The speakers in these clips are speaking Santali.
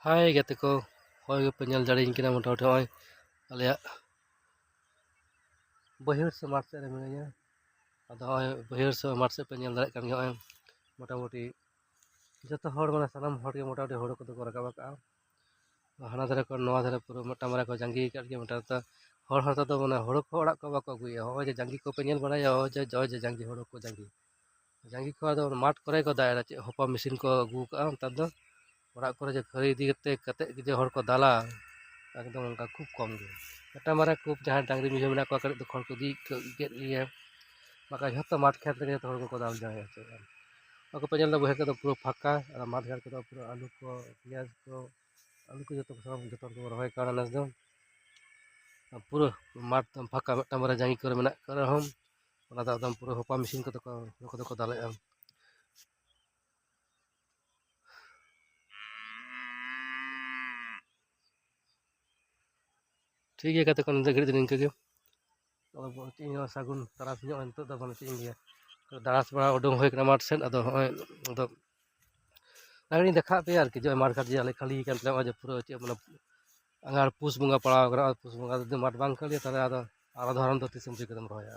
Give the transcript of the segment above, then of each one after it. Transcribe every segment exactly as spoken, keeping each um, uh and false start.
ᱦᱟᱭ ᱜᱟᱛᱮ ᱠᱚ, ᱦᱚᱭ ᱜᱮᱯᱮ ᱧᱮᱞ ᱫᱟᱲᱮᱭᱟᱹᱧ ᱠᱟᱱᱟ ᱢᱚᱴᱟᱢᱩᱴᱤ ᱱᱚᱜᱼᱚᱭ ᱟᱞᱮᱭᱟᱜ ᱵᱟᱹᱭᱦᱟᱹᱲ ᱥᱮ ᱢᱟᱴᱷ ᱥᱮᱫ ᱨᱮ ᱢᱤᱱᱟᱹᱧᱟ᱾ ᱟᱫᱚ ᱱᱚᱜᱼᱚᱭ ᱵᱟᱹᱭᱦᱟᱹᱲ ᱥᱮ ᱢᱟᱴᱷ ᱥᱮᱫ ᱯᱮ ᱧᱮᱞ ᱫᱟᱲᱮᱭᱟᱜ ᱠᱟᱱ ᱜᱮᱭᱟ᱾ ᱱᱚᱜᱼᱚᱭ ᱢᱚᱴᱟᱢᱩᱴᱤ ᱡᱚᱛᱚ ᱦᱚᱲ, ᱢᱟᱱᱮ ᱥᱟᱱᱟᱢ ᱦᱚᱲ ᱜᱮ ᱢᱚᱴᱟᱢᱩᱴᱤ ᱦᱳᱲᱳ ᱠᱚᱫᱚ ᱠᱚ ᱨᱟᱠᱟᱵ ᱟᱠᱟᱜᱼᱟ᱾ ᱦᱟᱱᱟ ᱫᱷᱟᱨᱮ ᱠᱷᱚᱱ ᱱᱚᱣᱟ ᱫᱷᱟᱨᱮ ᱯᱩᱨᱟᱹ ᱢᱤᱫᱴᱟᱝ ᱵᱟᱨᱭᱟ ᱠᱚ ᱡᱟᱸᱜᱮ ᱟᱠᱟᱫ ᱜᱮᱭᱟ᱾ ᱢᱤᱫᱴᱟᱝ ᱫᱚ ᱦᱚᱲ ᱦᱚᱲ ᱛᱮᱫᱚ ᱢᱟᱱᱮ ᱦᱳᱲᱳ ᱠᱚ ᱚᱲᱟᱜ ᱠᱚ ᱵᱟᱠᱚ ᱟᱹᱜᱩᱭᱟ᱾ ᱱᱚᱜᱼᱚᱭ ᱡᱮ ᱡᱟᱸᱜᱮ ᱠᱚᱯᱮ ᱧᱮᱞ ᱵᱟᱲᱟᱭᱟ, ᱱᱚᱜᱼᱚᱭ ᱡᱮ, ᱱᱚᱜᱼᱚᱭ ᱡᱮ ᱡᱟᱸᱜᱮ ᱦᱳᱲᱳ ᱠᱚ ᱡᱟᱸᱜᱮ, ᱡᱟᱸᱜᱮ ᱠᱚ ᱟᱫᱚ ᱢᱟᱴᱷ ᱠᱚᱨᱮ ᱠᱚ ᱫᱟᱭᱟ᱾ ᱪᱮᱫ ᱦᱚᱯᱟ ᱢᱮᱥᱤᱱ ᱠᱚ ᱟᱹᱜᱩ ᱠᱟᱜᱼᱟ ᱱᱮᱛᱟᱨ ᱫᱚ᱾ ᱚᱲᱟᱜ ᱠᱚᱨᱮ ᱡᱮ ᱠᱷᱟᱹᱨᱟᱹᱭ ᱤᱫᱤ ᱠᱟᱛᱮ, ᱠᱟᱛᱮ ᱡᱮ ᱦᱚᱲ ᱠᱚ ᱫᱟᱞᱟ, ᱮᱠᱫᱚᱢ ᱚᱱᱠᱟ ᱠᱷᱩᱵ ᱠᱚᱢ ᱜᱮ᱾ ᱢᱤᱫᱴᱟᱝ ᱵᱟᱨᱭᱟ ᱠᱷᱩᱵ ᱡᱟᱦᱟᱸᱭ ᱰᱟᱝᱨᱤ ᱢᱤᱦᱩ ᱢᱮᱱᱟᱜ ᱠᱚᱣᱟ, ᱠᱟᱹᱴᱤᱡ ᱫᱚ ᱠᱷᱚᱲ ᱠᱚ ᱤᱫᱤ ᱠᱮᱫ ᱜᱮᱭᱟ, ᱵᱟᱠᱷᱟᱡ ᱡᱷᱚᱛᱚ ᱢᱟᱴᱷ ᱠᱷᱮᱛ ᱨᱮᱜᱮ ᱡᱷᱚᱛᱚ ᱦᱚᱲ ᱠᱚᱠᱚ ᱫᱟᱞ ᱡᱟᱣᱨᱟ ᱦᱚᱪᱚᱭᱮᱫᱼᱟ᱾ ᱚᱠᱟ ᱯᱮ ᱧᱮᱞ ᱮᱫᱟ, ᱵᱟᱹᱭᱦᱟᱹᱲ ᱠᱚᱫᱚ ᱯᱩᱨᱟᱹ ᱯᱷᱟᱸᱠᱟ, ᱟᱨ ᱢᱟᱴᱷ ᱜᱷᱟᱴ ᱠᱚᱫᱚ ᱯᱩᱨᱟᱹ ᱟᱹᱞᱩ ᱠᱚ, ᱯᱮᱸᱭᱟᱡᱽ ᱠᱚ, ᱟᱹᱞᱩ ᱠᱚ ᱡᱚᱛᱚ ᱠᱚ, ᱡᱚᱛᱚ ᱦᱚᱲ ᱠᱚ ᱨᱚᱦᱚᱭ ᱠᱟᱣᱱᱟ ᱱᱮᱥ ᱫᱚ᱾ ᱟᱨ ᱯᱩᱨᱟᱹ ᱢᱟᱴᱷ ᱫᱚ ᱯᱷᱟᱸᱠᱟ, ᱢᱤᱫᱴᱟᱝ ᱵᱟᱨᱭᱟ ᱡᱟᱸᱜᱮ ᱠᱚᱨᱮ ᱢᱮᱱᱟᱜ ᱠᱚ ᱨᱮᱦᱚᱸ, ᱚᱱᱟ ᱫᱚ ᱮᱠᱫᱚᱢ ᱯᱩᱨᱟᱹ ᱦᱚᱯᱟ ᱢᱮᱥᱤᱱ ᱠᱚᱫᱚ ᱠᱚ, ᱱᱩᱠᱩ ᱫᱚᱠᱚ ᱫᱟᱞᱮᱜᱼᱟ᱾ ᱴᱷᱤᱠ ᱜᱮᱭᱟ ᱜᱟᱛᱮ ᱠᱚ, ᱱᱤᱛ ᱜᱷᱟᱹᱲᱤᱡ ᱫᱚ ᱱᱤᱝᱠᱟᱹ ᱜᱮ᱾ ᱟᱫᱚ ᱪᱮᱫ ᱤᱧ ᱞᱟᱹᱭᱟ, ᱥᱟᱹᱜᱩᱱ ᱛᱟᱨᱟᱥᱤᱧᱚᱜ ᱱᱤᱛᱚᱜ ᱫᱚ, ᱢᱟᱱᱮ ᱪᱮᱫ ᱤᱧ ᱞᱟᱹᱭᱟ, ᱫᱟᱬᱟ ᱵᱟᱲᱟ ᱩᱰᱩᱝ ᱦᱩᱭ ᱠᱟᱱᱟ ᱢᱟᱴᱷ ᱥᱮᱫ᱾ ᱟᱫᱚ ᱦᱚᱸᱜᱼᱚᱭ, ᱟᱫᱚ ᱚᱱᱟᱜᱤᱧ ᱫᱮᱠᱷᱟᱣᱟᱫ ᱯᱮᱭᱟ ᱟᱨᱠᱤ, ᱡᱮ ᱢᱟᱴᱷ ᱜᱷᱟᱴ ᱡᱮ ᱟᱞᱮ ᱠᱷᱟᱹᱞᱤ ᱠᱟᱱ ᱛᱟᱞᱮᱭᱟ, ᱱᱚᱜᱼᱚᱭ ᱡᱮ ᱯᱩᱨᱟᱹ ᱪᱮᱫ ᱢᱟᱱᱮ ᱟᱸᱜᱷᱟᱲ ᱯᱩᱥ ᱵᱚᱸᱜᱟ ᱯᱟᱲᱟᱣ ᱠᱟᱱᱟ, ᱯᱩᱥ ᱵᱚᱸᱜᱟ ᱡᱩᱫᱤ ᱢᱟᱴᱷ ᱵᱟᱝ ᱠᱷᱟᱹᱞᱤᱭᱟ, ᱛᱟᱦᱚᱞᱮ ᱟᱫᱚ ᱟᱨᱚ ᱫᱷᱚᱨᱚᱱ ᱫᱚ ᱛᱤᱥᱮᱢ ᱪᱤᱠᱟᱹᱛᱮᱢ ᱨᱚᱦᱚᱭᱟ?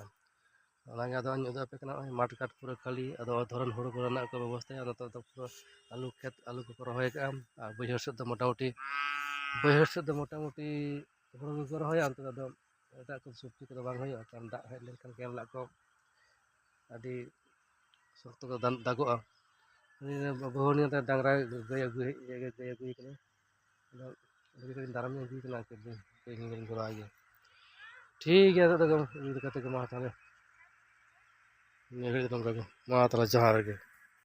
ᱚᱱᱟᱜᱮ ᱟᱫᱚ ᱤᱧ ᱩᱫᱩᱜ ᱟᱯᱮ ᱠᱟᱱᱟ, ᱱᱚᱜᱼᱚᱭ ᱢᱟᱴᱷ ᱜᱷᱟᱴ ᱯᱩᱨᱟᱹ ᱠᱷᱟᱹᱞᱤ, ᱟᱫᱚ ᱫᱷᱚᱨᱚᱱ ᱦᱩᱲᱩ ᱠᱚᱨᱮᱱᱟᱜ ᱠᱚ ᱵᱮᱵᱚᱥᱛᱷᱟᱭᱟ᱾ ᱱᱤᱛᱚᱜ ᱫᱚ ᱯᱩᱨᱟᱹ ᱟᱹᱞᱩ ᱠᱷᱮᱛ, ᱟᱹᱞᱩ ᱠᱚᱠᱚ ᱨᱚᱦᱚᱭ ᱠᱟᱜᱼᱟ᱾ ᱟᱨ ᱵᱟᱹᱭᱦᱟᱹᱲ ᱥᱮᱫ ᱫᱚ ᱢᱚᱴᱟᱢᱩᱴᱤ, ᱵᱟᱹᱭᱦᱟᱹᱲ ᱥᱮᱫ ᱫᱚ ᱢᱚᱴᱟᱢᱩᱴᱤ ᱦᱩᱲᱩ ᱜᱮᱠᱚ ᱨᱚᱦᱚᱭᱟ, ᱚᱱᱛᱮ ᱫᱚ ᱟᱫᱚ ᱮᱴᱟᱜ ᱠᱚ ᱥᱚᱵᱽᱡᱤ ᱠᱚᱫᱚ ᱵᱟᱝ ᱦᱩᱭᱩᱜᱼᱟ, ᱠᱟᱨᱚᱱ ᱫᱟᱜ ᱦᱮᱡ ᱞᱮᱱᱠᱷᱟᱱ ᱠᱮᱱᱮᱞ ᱫᱟᱜ ᱠᱚ ᱟᱹᱰᱤ ᱥᱚᱠᱛᱚ ᱠᱚ ᱫᱟᱱ-, ᱫᱟᱜᱚᱜᱼᱟ᱾ ᱩᱱᱤ ᱵᱟᱹᱦᱩ ᱱᱤᱭᱟᱹ ᱛᱮ ᱰᱟᱝᱨᱟ ᱜᱟᱹᱭ ᱟᱹᱜᱩ ᱦᱮᱡ, ᱜᱟᱹᱭ ᱟᱹᱜᱩᱭ ᱠᱟᱱᱟ᱾ ᱟᱫᱚ ᱟᱹᱰᱤ ᱜᱷᱟᱹᱲᱤᱡ ᱫᱟᱨᱟᱢ ᱧᱚᱜ ᱟᱹᱜᱩᱭ ᱠᱟᱱᱟ, ᱟᱨᱠᱤ ᱜᱟᱹᱭ ᱜᱚᱲᱚ ᱟᱭ ᱜᱮ᱾ ᱴᱷᱤᱠ ᱜᱮᱭᱟ, ᱱᱤᱛᱚᱜ ᱫᱚ ᱤᱱᱠᱟᱹ ᱠᱟᱛᱮ ᱜᱮ ᱢᱟ ᱛᱟᱦᱚᱞᱮ᱾ ᱱᱤᱭᱟᱹ ᱜᱷᱟᱹᱲᱤᱡ ᱫᱚ ᱱᱚᱝᱠᱟ ᱜᱮ᱾ ᱢᱟ ᱛᱟᱦᱚᱞᱮ ᱡᱚᱦᱟᱨ ᱜᱮ᱾